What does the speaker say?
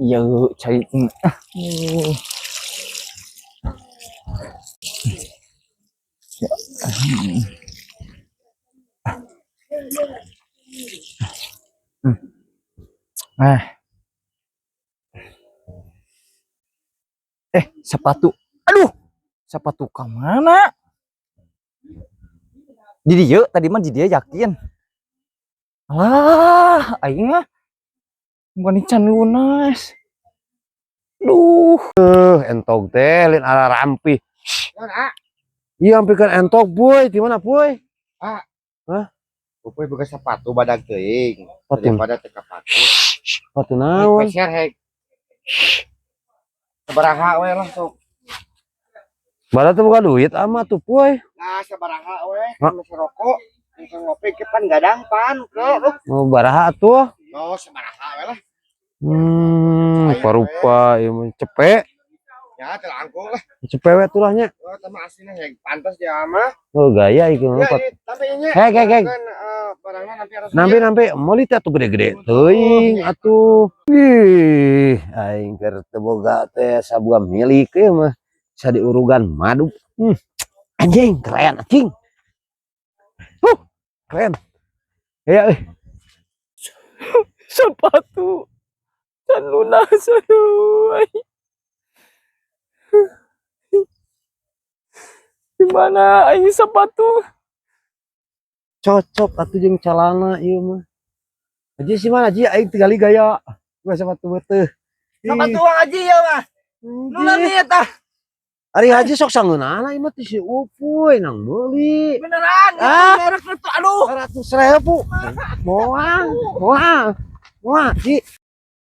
Iya, cai. Ya. Ah. Eh, sepatu. Aduh, sepatu ke mana? Di dia, tadi mah di dia yakin. Alah, aing mah. Bukan can lunas. Duh. Entog teh lain ala rampih. Iya, ampikeun entog, Boy. Di mana, Boy? Upoy boga sepatu badag teuing. Sepatu. Daripada teu kapatu. Sepatu naon? Peser hek. Sabaraha we lah sok. Barat tuh buka duit ama tuh, Boy. Nah, sabaraha we Hah? Masih rokok. Bisa ngopi ke pan gadang pan ke. Mau baraha tuh. No, sabaraha we lah. Rupa-rupa ieu mah cepet. Ya, teu langkung lah. Cepet we tuh lah nya. Oh, tama aslinya hek pantas dia mah. Oh, gaya ieu Ya, mah. ieu sampai nya. Hek, hek, hek. Kan barangna nanti harus Nampi nampi meuli teh atuh gede-gede teuing atuh. Ih, aing keur teu boga teh sabuah milik ieu mah. Bisa diurugan madu. Anjing, keren anjing. Keren. Ya, euy. Sepatu. Can lunas, aduh. Di mana aing sepatu? Cocok atuh jeung calana ieu mah. Haji si mana haji aing tingali gaya. Gua sepatu teh. Sepatu Bang Haji ya mah. Nu nih tah. Ari haji sok sangeunana ieu mah ti si Upuy nang meuli. Beneran. Ah. Merek itu aduh. 100.000. Moal, moal. Moal, Ji.